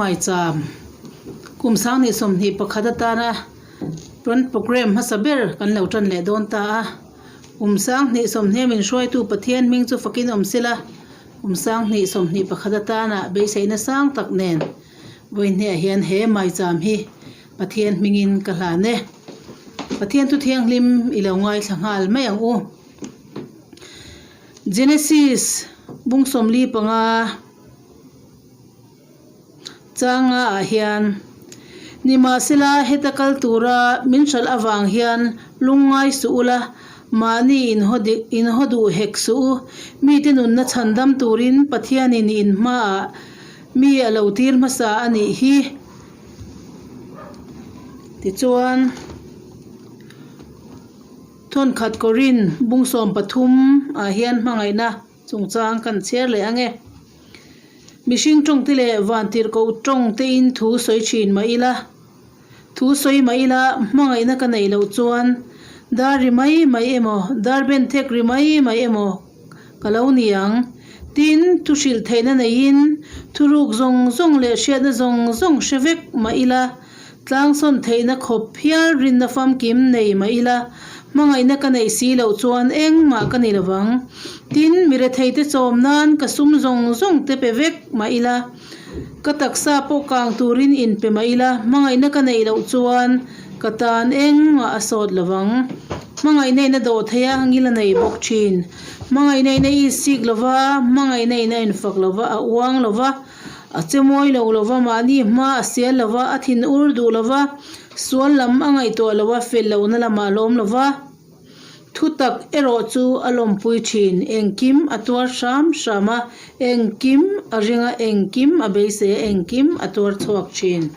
Maicham kum 2021 atana rawn programme hmasa ber kan lo tan leh dawn ta a. Kum 2020 min hruaitu Pathian hming chu fakin awm sela, kum 2021 atana beiseina sang tak nen vawihnehah hian he Maicham hi Pathian hmingin ka hlan e. Pathian thu thianghlim i lo ngaithla nghal mai ang u. Genesis bung 45 changa ah hian Nimahsela heta kal tura min hralh avang hian lungngai suh ula, mahni inhaw duh hek suh u. Mite nunna chhandam turin Pathianin in hmaah mi a lo tir hmasa a nih hi. Tichuan. Thawnkhat Korin bung 13 ah hian hmangaihna chungchang kan chhiar leh ang e. Mihring tawng te leh vantirhkoh tawng te in thu sawi thin mah ila, thu sawi mah ila hmangaihna ka neih loh chuan dar ri mai mai emaw, dar ben thek ri mai mai emaw ka lo ni ang. Tin, thu hrilh theihna neiin thuruk zawng zawng leh hriatna zawng zawng hre vek mah ila, Tlangsawn theihna khawp hial rinna famkim nei mah ila, hmangaihna ka neih si loh chuan engmah ka ni lovang. Tin, mi retheite chawm nan ka sum zawng zawng te pe vek mah ila, ka taksa pawh kang turin inpe mah ila, hmangaihna ka neih loh chuan ka tan engmah a sawt lovang. Hmangaihna in a dawh thei a, ngil a nei bawk thin. Hmangaihna in a isik lova, hmangaihna in a infak lova, a uang lova. A che mawi lo lova, mahni hma a sial lova, a thin ur duh lova, sual lam a ngaihtuah lo a, fel lohna lamah a lawm lova. Thutak erawh chu a lawmpui thin, engkim a tuar hram hram a, engkim a ring a, engkim a beisei a, engkim a tuar chhuak thin.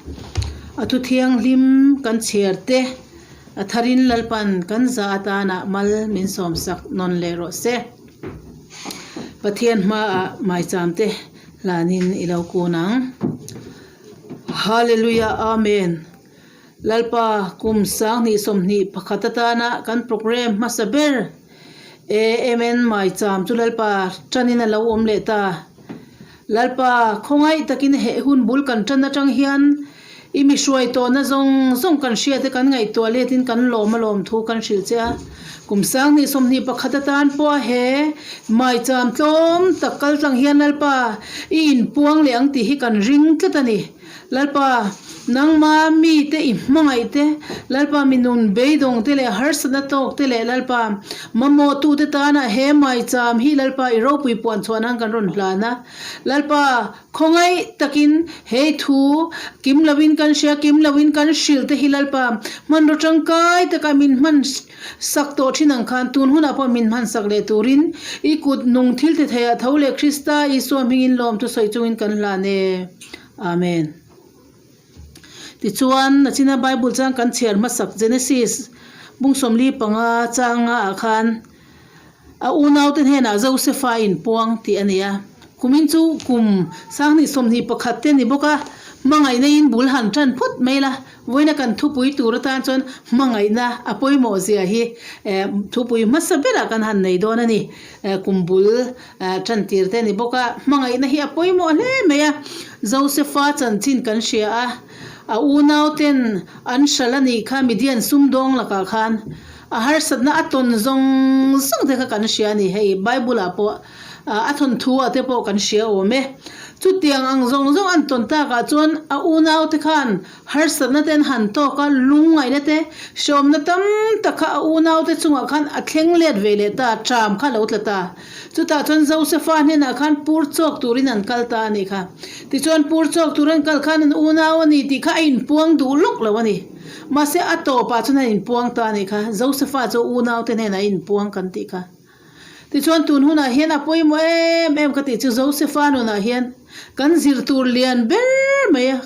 A thu thianghlim kan chhiar te a tharin Lalpan kan za atanah mal min sawmsak nawn leh rawh se. Pathian hmaah maicham te hlanin i lo kun ang. Hallelujah Amen Lalpa kum 2021 atana kan programme hmasa ber AMN maicham chu Lalpa tanin a lo awm leh ta. Lalpa khawngaih takin he hun bul kan tan atang hian i mi hruai tawhna zawng zawng kan hriat a kan ngaihtuah letin kan lawm a lawm thu kan hrilh che a. Kum 2021 atan pawh he maicham tlawm tak kal tlang hian Lalpa i inpuang leh ang tih hi kan ring tlat a ni. Lalpa, nangma mite i hmangaih te, Lalpa mi nun beidawng te leh harsatna tawk te leh Lalpa mamawhtute tana he maicham hi Lalpa i ropui puan chhuah nan kan rawn hlan a. Lalpa, khawngaih takin hei thu kim loin kan hria, kim loin kan hrilh te hi Lalpa hmanraw tangkai taka min hman sak tawh thin ang khan tun hunah pawh min hman sak leh turin i kut nung thil ti theiah tho leh Krista Isua hmingin lawm thu sawi chungin kan hlan e. Amen. Tichuan, nachina Bible chuan kan chhiar hmasak Genesis bung 45 changa ah khan a unaute hnenah Josefa inpuang tih a ni a. Kumin chu kum 2021 te ni bawk a, hmangaihna in bul han tan phawt mai la. Vawiina kan thupui tur atan chuan hmangaihna a pawimawh zia hi thupui hmasa berah kan han nei dawn a ni. Kum bul tan tir te a ni bawk a, hmangaihna hi a pawimawh hle mai a. Josefa chanchin kan hria a, a unau ten an hralh a nih kha Midian sumdawng lakah khan a harsatna a tawn zawng zawng te kha kan hria a ni. Hei Bible ah pawh a thawnthu ah te pawh kan hria awm e. Chutiang ang zawng zawng an tawn takah chuan a unau te khan Harsatna te an han tawk a, lungngaihna te, hreawmna tam tak kha a unaute chungah khan a thleng let ve leh ta, ṭam kha a lo tla ta. Chutah chuan Josefa hnenah khan pur chawk turin an kal ta a nih kha. Tichuan pur chawk tur an kal khan an unau a ni tih kha a inpuang duh lawk lo a ni. Mahse a tawpah chuan a inpuang ta a nih kha. Josefa chu unaute hnenah a inpuang kan tih kha. Tichuan tun hunah hian a pawimawh em em ka tih chu Josefa nunah hian kan zir tur lian ber mai a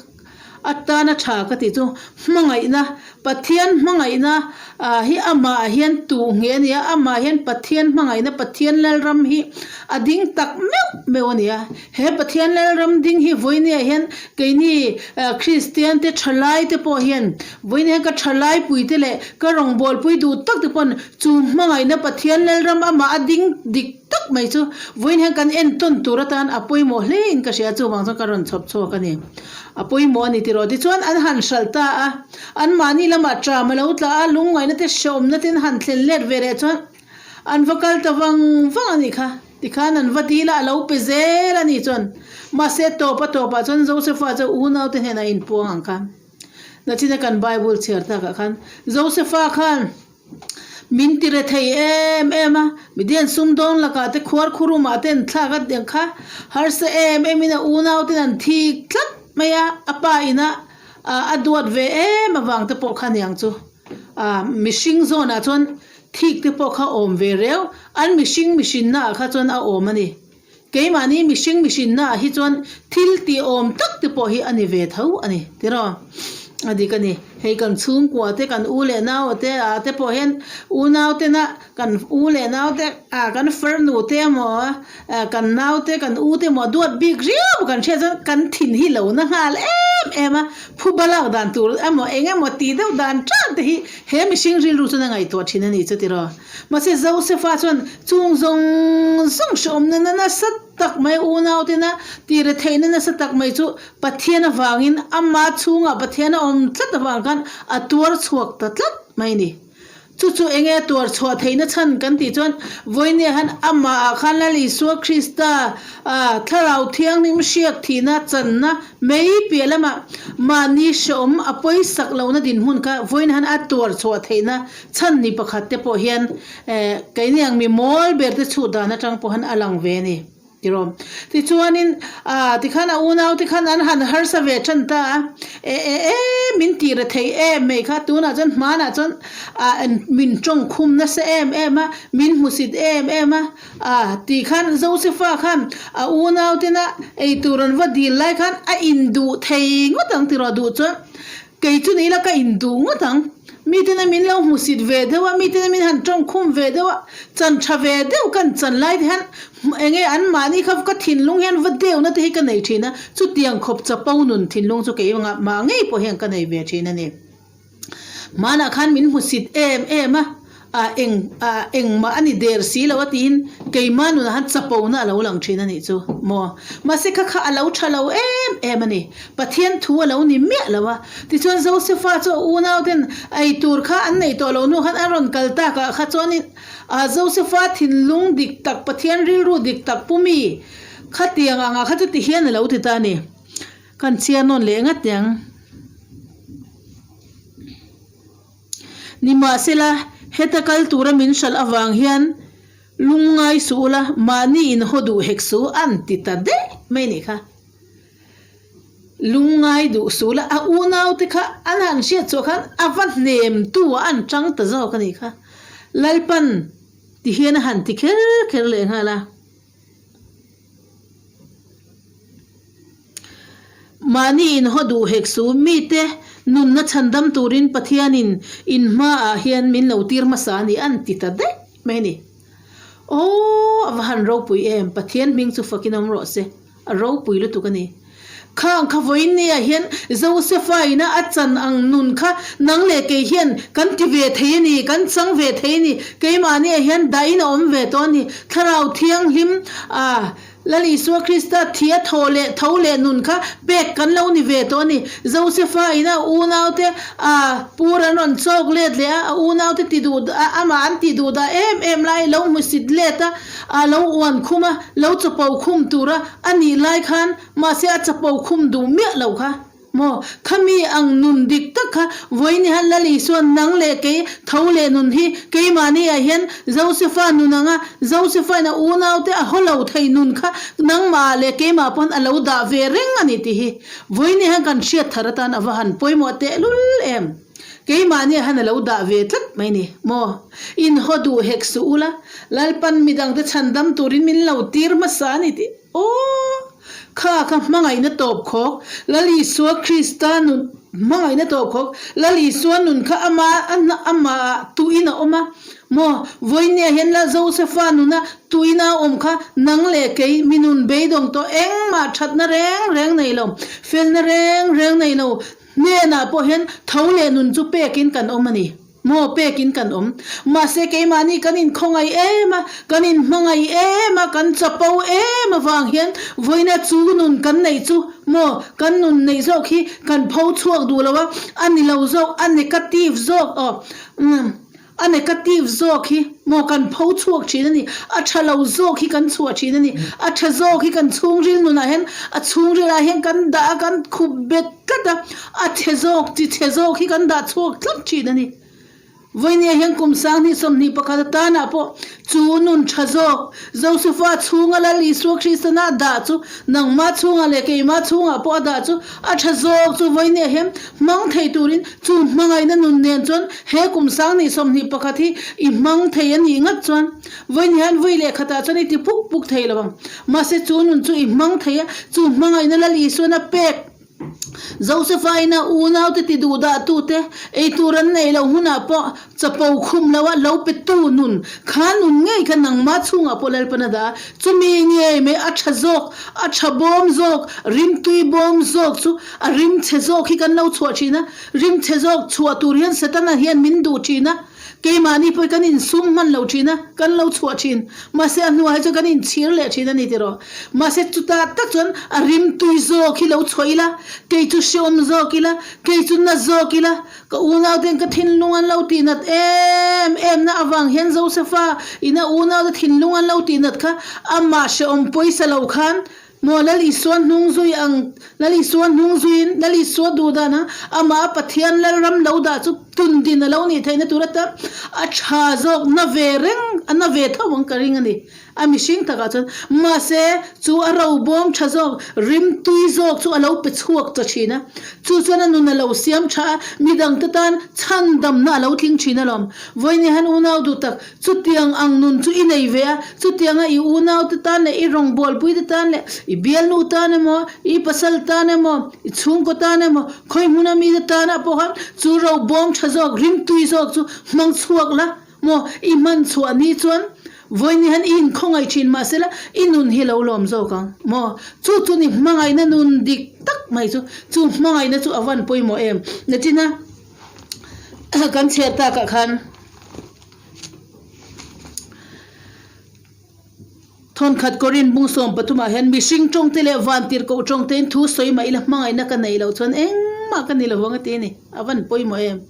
atana tha ka tih chu hmangaihna Pathian hmangaihna ah hi amah hian tuh nge a ni a, amah hian Pathian hmangaihna Pathian Lalram hi a ding tak meuh meuh a ni a. He Pathian Lalram ding hi vawinia hian keini Kristian te thalai te pawh hian vawinia hian ka thalai pui te leh ka rawngbawlpui duh tak te pawn Chu hmangaihna Pathian Lalram amah a ding dik tak tak mai chu vawiin hian kan entawn tur atan a pawimawh hle in ka hria chuvang chuan ka rawn chhawp chhuak a ni. A pawimawh a ni tiraw tichuan an han hralh ta a, anmahni lamah ṭam a lo tla a, lungngaihna te hrehawmna te an han thlen let ve leh chuan an va kal ta vang vang a nih kha. Tikhan an va dil a, a lo pe zel a nih chuan mahse tawp a tawpah chuan Josepha chu unaute hnenah a inpuang ang kha. Nachina kan Bible chhiar takah khan Josepha khan Min ti re thei em em a, Midian sumdawn lakah te khuar khurumah te an thlak a tiang kha harsa em em in a unau ten an thik tlat mai a, a pa ina a duat ve em avang te pawh kha niang chu ah mihring zawnah chuan thik te pawh kha awm ve reu, an mihring mihrinna ah kha chuan a awm a ni. Keimahni mihring mihrinna ah hi chuan thil tih awm tak te pawh hi a ni ve tho a ni tiraw? A dik a ni. Hei kan chhungkua te, kan u leh nau te ah te pawh hian unau tena kan u leh nau te ah kan farnu te emaw kan nau te kan u te emaw duat bik riau kan hriat chuan kan thin hi lo na nghal em em a, phuba lak dan tur emaw eng emaw tih deuh dan tan te hi he mihring rilru chuan a ngaihtuah thin a ni chu tiraw? Mahse Josefa chuan chung zawng zawng hrehawmna na nasa tak mai unautena tire theihna nasa tak mai chu Pathian avangin ama chhungah Pathian a awm tlat avang khan a tuar chhuak ta tlat mai a ni. Chu chu enge a tuar chhuah theihna chhan kan tih chuan Vawinia khan amahah khan Lal Isua Krista Thlarau Thianghlim hriak thihna channa mai piah lamah mahni hrehawm a pawisak lohna dinhmun kha vawiin khan a tuar chhuah theihna Chhan ni pakhat te pawh hian eh keini ang mi mawl ber te chhut dan atang pawh hian a lang ve a ni tiraw. Tichuanin ah tikhan a unau te khan an han harsa ve tan ta a, e e e min tih re thei em mai kha tunah chuan hmanah chuan ah min tawng khum nasa em em a, min hmusit em em a, ah tih khan Josefa khan a unau tena eitur an va dil lai khan a induh thei ngawt ang tiraw duh chuan Kei chu ni ila ka induh ngawt ang. Mitena min lo hmusit ve deuh a, mitena min han tawngkhum ve deuh a, chan tha ve deuh kan chan lai te hian eng nge an mahni kha ka thinlung hian va deuhna te hi ka nei thin a, chutiang khawp chapo nun thinlung chu kei mah ngei pawh hian ka nei ve thin a ni. Hmanah khan min hmusit em em a. Ah eng ah engmah a ni der si lo a tiin keimah nunah han chapona a lo lang thin a nih chu maw. Mahse kha kha a lo tha lo em em a ni. Pathian thu a lo ni miah lo a. Tichuan Josefa chu a unau ten ei tur kha an neih tawh lo hnu khan a rawn kal tak ah kha chuanin ah Josefa thinlung dik tak Pathian rilru dik tak pu mi khatiang angah kha chu ti hian a lo ti ta a ni. Kan chhiar nawn leh ngat ang. Nimahsela, heta kal tura min hralh avang hian lungngai suh ula, mahni in haw duh hek suh an ti ta daih mai a nih kha. Lungngai duh suh ula, a unaute kha an han hriat chhuah khan a va hnem tu ah an tang ta zawk a nih kha. Lalpan ti hian a han ti kher kher lehnghal a. Mahni inhaw duh hek su, mite nunna chhandam turin Pathianin in hmaah hian min lo tir hmasa a ni an ti ta daih mai a ni. Aw, a va han ropui em, Pathian hming chu fakin awm rawh se, a ropui lutuk a ni. Khang kha vawiin nia hian Josefa ina a chan ang nun kha nang leh kei hian kan ti ve thei a ni, kan chang ve thei a ni, keimahniah hian dahin a awm ve tawh a ni. Thlarau Thianghlim a Lal Isua Krista thi a thaw leh tho leh nun kha pek kan lo ni ve tawh a ni. Josefa ina a unaute a pur an rawn chawk let leh a, a unaute ti duh amah an tih duh dah em em lai lo hmusit let a, a lo uan khum a, lo chapo khum tura a nih lai khan mahse a chapo khum duh miah lo kha maw? Khami ang nun dik tak kha vawiin hian Lal Isua nang leh kei tho leh nun hi keimahni ah hian Josefa nun anga Josefa in a unaute a haw lo thei nun kha nangmah ah leh keimah pawn a lo dah ve reng a ni tih hi vawiin hian kan hriat thar atan a va han pawimawh tehlul em. Keimahni ah hian a lo dah ve tlat mai ni maw? In haw duh hek suh ula, Lalpan midangte chhandam turin min lo tir hmasa a ni tih aw! Kha kha hmangaihna tawp khawk, Lal Isua Krista nun hmangaihna tawp khawk, Lal Isua nun kha ama amahah tuin a awm a maw? Vawinia hian Lal Josefa nuna tuin a awm kha nang leh kei mi nun beidawng tawh engmah thatna reng reng nei lo, felna reng reng nei lo, Hnenah pawh hian tho leh nun chu pekin kan awm a ni. Maw pekin kan awm. Mahse keimahni kan inkhawngaih em a, kan inhmangaih em a, kan chapo em avang hian vawiina chu nun kan neih chu maw kan nun neih zawk hi kan pho chhuak duh lo a, a ni lo zawk, a negative zawk aw umm a negative zawk hi maw kan pho chhuak thin a ni, a tha lo zawk hi kan chhuah thin a ni, a tha zawk hi kan chhungril nunah hian a chhungrilah hian kan dah a, kan khup bet tlat a, a chhe zawk chi chhe zawk hi kan dah chhuak tlat thin a ni. Vawinia hian kum 20 21 atanah pawh chu nun tha zawk Josefa chhunga Lal Isua Kristana a dah chu nangma chhungah leh keima chhungah pawh a dah chu a tha zawk chu vawinia hian hmang thei turin chu hmangaihna nun nen chuan he kum 20 21 hi i hmang thei a nih ngat chuan vawinia hian vawi leh khatah chuan i ti puk puk thei lo ang. Mahse chu nun chu i hmang thei a, chu hmangaihna Lal Isuana pek Josefa ina unaute ti duh dah tute ei tur an neih loh hunah pawh chapo khum loh a lo pe tu nun kha nun ngei kha nangmah chhungah pawh Lalpan a dah a, chumi ngei mai a tha zawk, a tha bawm zawk, rimtui bawm zawk chu a rimchhe zawk hi kan lo chhuah thin a, rimchhe zawk chhuah tur hian Setana hian min duh thin a. Keimahni pawh hi kan insum hman lo thin a, kan lo chhuah thin. Mahse a hnuah hi chuan kan inchhir leh thin a ni tiraw. Mahse chutah tak chuan a rimtui zawk hi lo chhuah ila, kei chu hreawm zawk ila, kei chu na zawk ila, ka unauten ka thinlung an lo tihnat em em na avang hian Josefa ina unaute thinlung an lo tihnat kha amah hreawm pawisa lo khan Maw Lal Isua hnung zui ang, Lal Isua hnung zuiin, Lal Isua duh dan ang, amah a Pathian Lalram lo dah chu tun din a lo nih theihna tur atan a tha zawk na ve reng, a na ve tho ang ka ring a ni, a mihring takah chuan. Mahse, chu a robawm tha zawk, rimtui zawk chu a lo pe chhuak ta thin a. Chu chuan a nun a lo siam tha a, midangte tan chhandamna a lo tling thin alawm. Vawiin han unau duh tak, Chutiang ang nun chu i nei ve a, chutianga i unaute tan leh i rawngbawlpuite tan leh i bialnu tan emaw, i pasal tan emaw, i chhungkaw tan emaw, khawi hmuna mite tanah pawh khan chu robawm tha zawk, rimtui zawk chu hmang chhuak la maw? I hman chhuah ni chuan vawiin hian i inkhawngaih thin mahsela i nun hi lo lawm zawk ang maw? Chu chu ni hmangaihna nun dik tak mai chu, chu hmangaihna chu a van pawimawh em? Natina kan chhiar takah khan. Thawnkhat Korin bung 13 ah hian mihring tawngte leh vantirhkoh tawngtein thu sawi mah ila hmangaihna ka neih loh chuan engmah ka ni lovang a ti a ni. A van pawimawh em?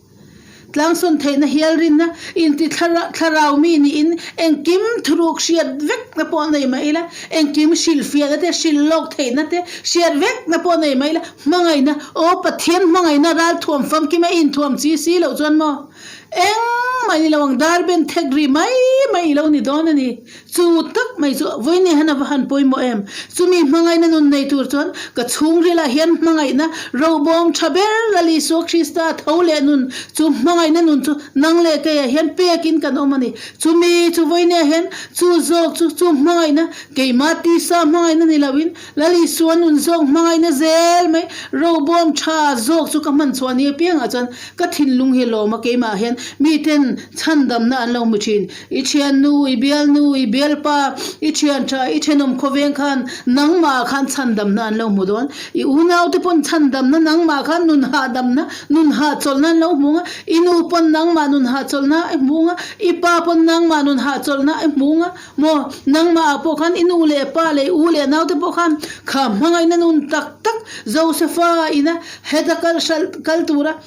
Tlangsawn theihna hial rinna inti thlarau mi niin engkim thuruk hriat vekna pawh nei mah ila, engkim hrilhfiahna te, hrilh lawk theihna te hriat vekna pawh nei mah ila hmangaihna, aw Pathian hmangaihna ralthuam famkima inthuam chi si loh chuan maw? Engmah i ni lo ang, dar ben thek ri mai mai i lo ni dawn a ni. Chu tak mai chu vawiin hian a va han pawimawh em? Chumi hmangaihna nun nei tur chuan ka chhungrilah hian hmangaihna robawm tha ber Lal Isua Krista tho leh nun, chu hmangaihna nun chu nang leh keiah hian pekin kan awm a ni. Chumi chu vawiin hian chu zawk chu chu hmangaihna keimah tisa hmangaihna ni loin Lal Isua nun zawk hmangaihna zel mai, robawm tha zawk chu ka hman chhuah ni apiangah chuan ka thinlung hi lawm a, keimah hian miten chhandamna an lo hmu thin. I thiannu, i bialnu, i bialpa, i thian tha, i thenawm khawveng khan nangmahah khan chhandamna an lo hmu dawn. I unaute pawn chhandamna nangmah khan nun hahdamna, nun hahchawlhna an lo hmu ang a, i nu pawn nangmah nun hahchawlhna a hmu ang a, i pa pawn nangmah nun hahchawlhna a hmu ang a. Maw, nangmah ah pawh khan i nu leh pa leh i u leh naute pawh khan kha hmangaihna nun tak tak Josefa ina heta kal hralh kal tura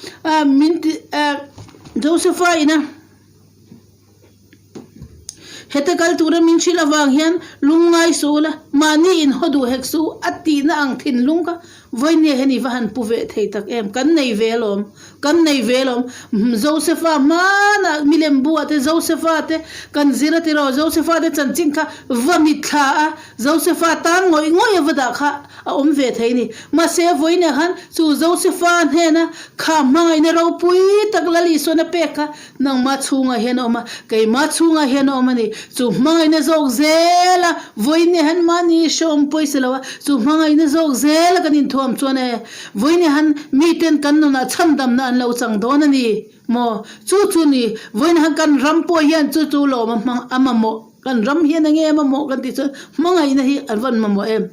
min ti Josefa ina heta kal tura min hrilh avang hian lungngai suh ula mahni in haw duh hek suh a tihna ang thinlung kha Vawinia hian i va han pu ve thei tak em? Kan nei ve alawm, kan nei ve alawm. Josefa hmanah milem buah te Josefa te kan zir a tiraw, Josefa te chanchin kha va mitthla a, Josefa tan ngawih ngawih a va dah kha a awm ve thei a ni. Mahse vawinia khan chu Josefa hnena kha hmangaihna ropui tak Lal Isuan a pek kha Nangmah chhungah hian a awm a, keimah chhungah hian a awm a ni. Chu hmangaihna zawk zela vawiin hian mahni hrehawm pawisa lo a, chu hmangaihna zawk zela kan inthuam chuan e, vawiin hian miten kan nunah chhandamna an lo chang dawn a ni maw? Chu chu ni, vawiin hian kan ram pawh hian chu chu lawm a hmang a mamawh, kan ram hian enge a mamawh kan tih chuan hmangaihna hi an van mamawh em?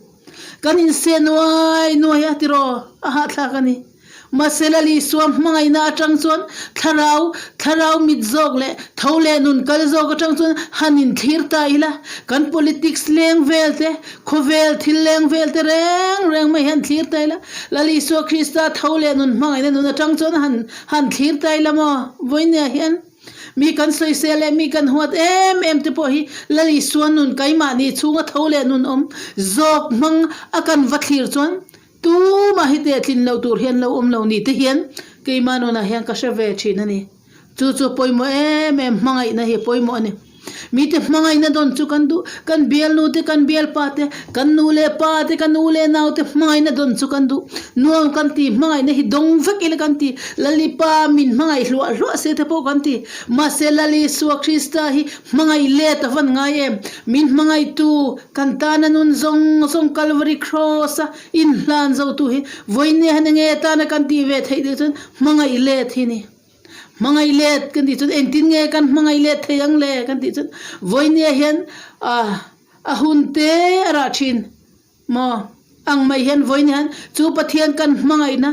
Kan inseh nuai nuai a tiraw? A hahthlak a ni. Mahse Lal Isua hmangaihna atang chuan thlarau, thlarau mit zawk leh tho leh nun kal zawk atang chuan han inthlir ta ila, kan politics leng vel te, khawvel thil leng vel te reng reng mai hian thlir ta ila, Lal Isua Krista tho leh nun hmangaihna nun atang chuan han han thlir ta ila maw? Vawinia hian mi kan sawisel leh mi kan huat em em te pawh hi Lal Isua nun keimahni chhunga tho leh nun awm zawk hmang a kan va thlir chuan Tumah hi teh tlin loh tur hian lo awm lo ni te hian keimah nunah hian ka hre ve thin a ni. Chu chu pawimawh em em hmangaihna hi pawimawh a ni. Mite hmangaihna dawn chu kan duh, kan bialnu te, kan bialpa te, kan nu leh pa te, kan u leh nau te hmangaihna dawn chu kan duh. Nuam kan ti, hmangaihna hi dawng vek ila kan ti, Lalipa min hmangaih hluah hluah se te pawh kan ti. Mahse Lalisua Krista hi hmangaih let a van ngai em? Min hmangaihtu Kan tana nun zawng zawng Kalvari Kraws a inhlan zotu hi vawinia hian enge tana kan tih ve theih tih chuan hmangaih let hi a ni. Hmangaih let kan tih chuan engtin nge kan hmangaih let thei ang le kan tih chuan vawinia hian ah a hun te a rah thin maw ang mai hian vawinia hian chu Pathian kan hmangaihna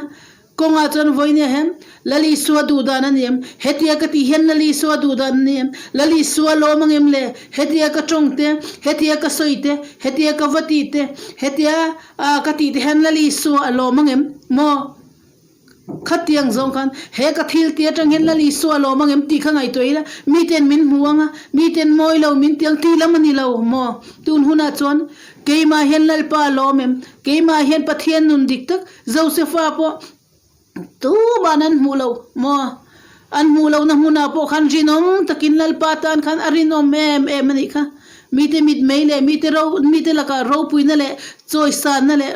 Kawngah chuan vawinia hian Lal Isua duh dan a ni em? Hetia ka tih hian Lal Isua duh dan a ni em? Lal Isua lawm ang em le? Hetia ka tawng te, hetia ka sawi te, hetia ka va tih te, hetia ka tih te hian Lal Isua a lawm ang em? Maw? Khatiang zawng khan he ka thil tih atang hian Lal Isua a lawm ang em tih kha ngaihtuah ila miten min hmu ang a, miten mawi lo min ti ang tih lam a ni lo maw? Tun hunah chuan keimah hian Lalpa a lawm em? Keimah hian Pathian nun dik tak Josefa pawh tuman an hmuh lo maw? An hmuh lohna hmunah pawh khan rinawm takin Lalpa tan khan a rinawm em em a nih kha. Mite mitmei leh mite ro mite lakah ropuina leh chawisanna leh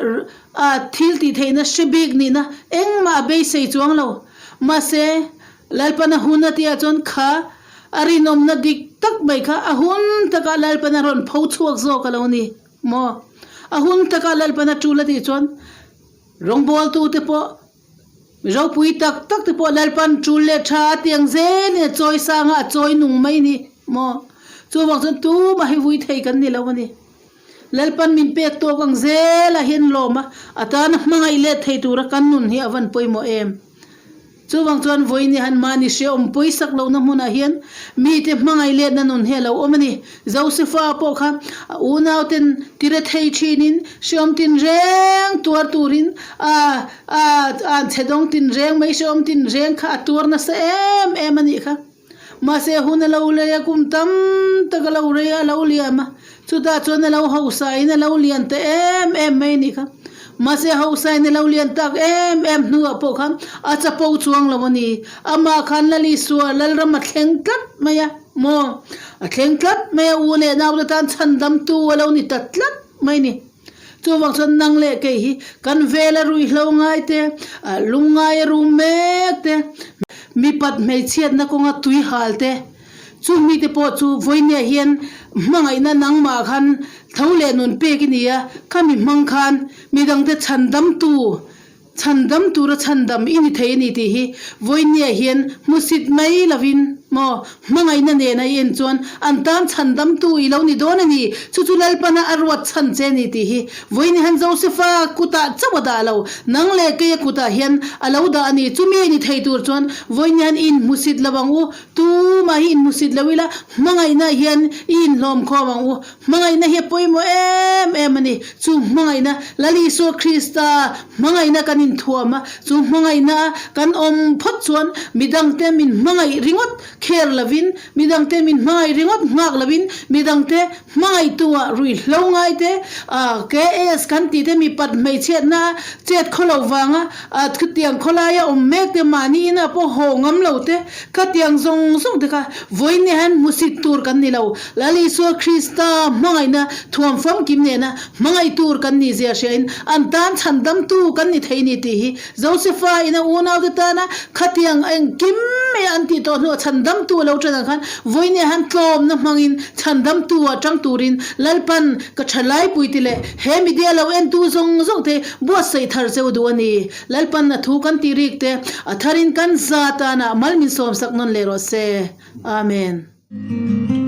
ah thil tih theihna hre bik nihna engmah a beisei chuang lo. Mahse, Lalpana hun a tihah chuan kha a rinawmna dik tak mai kha a hun takah Lalpana rawn pho chhuak zawk a lo ni. Maw? A hun taka Lalpan a tul a tih chuan rawngbawltute pawh, mi ropui tak tak te pawh Lalpan tul leh tha a tiang zelin a chawi sang a, a chawi nung mai ni maw? Chuvang chuan tumah hi vui thei kan ni lo a ni. Lalpan min pek tawk ang zelah hian lawm a, a tana hmangaih let thei tura kan nun hi a van pawimawh em? Chuvang chuan vawiin hian mahni hrehawm pawisak lohna hmunah hian mite hmangaih letna nun hi a lo awm a ni. Josefa pawh kha a unauten tire thei thinin hrehawm tinreng tuar turin a a an chhe dawng tinreng mai hrehawm tinreng kha a tuar nasa em em a nih kha. Mahse hun a lo lei a, kum tam tak a lo rei a, a lo liam a, chutah chuan a lo hausain a lo lian ta em em mai a nih kha. Mahse hausain a lo lian tak em em hnuah pawh khan a chapo chuang lo a ni. Amah khan Lal Isua Lalram a thleng tlat mai a, maw? A thleng tlat mai a, u leh naute tan chhandamtu a lo ni ta tlat mai a ni. Chuvang chuan nang leh kei hi kan vela ruihhlo ngai te, lungngai a rum mek te, mipat hmeichhiatna kawnga tui hal te, chung mite pawh chu vawinia hian hmangaihna nangmah khan tho leh nun pek i ni a, khami hmang khan midangte chhandamtu Chhandam tura chhandam i ni thei a ni tih hi vawinia hian hmusit mai lovin maw hmangaihna nena i en chuan an tan chhandamtu i lo ni dawn a ni. Chu chu Lalpana a ruat chhan che a ni tih hi vawinia hian Josefa kutah chauh a dah lo, nang leh keia kutah hian a lo dah a ni. Chumi ni thei tur chuan vawinia hian i inhmusit lo ang u, tumah hi inhmusit lo ila hmangaihna hian i inhlawm khawm ang u. Hmangaihna hi a pawimawh em em a ni. Chu hmangaihna, Lal Isua Krista hmangaihna kan inthuam a, chu hmangaihna a kan awm phawt chuan midangte min hmangaih ringawt kher lovin, midangte min hmangaih ringawt nghak lovin, midangte hmangaihtuah ruihhlo ngaite, KS kan tihte mipat hmeichhiatna chet khaw lo vanga khatiang khawlaia awm mek te mahni inah pawh haw ngam lo te, khatiang zawng zawng te kha vawiin hian hmusit tur kan ni lo. Lal Isua Krista hmangaihna thuam famkim nena hmangaih tur kan nih zia hriain an tan chhandamtu kan ni thei ni tih hi Josefa in a unaute tana khatiang engkim mai an tih tawh hnuah chhandamtu a lo tan ang khan vawinia han tlawmna hmangin chhandamtu ah tang turin Lalpan ka tha laipui ti leh he media lo entu zawng zawng te buatsaih thar cheu duh a ni. Lalpan a thu kan tih rik te a tharin kan za tanah mal min sawmsak nawn leh rawh se. Amen.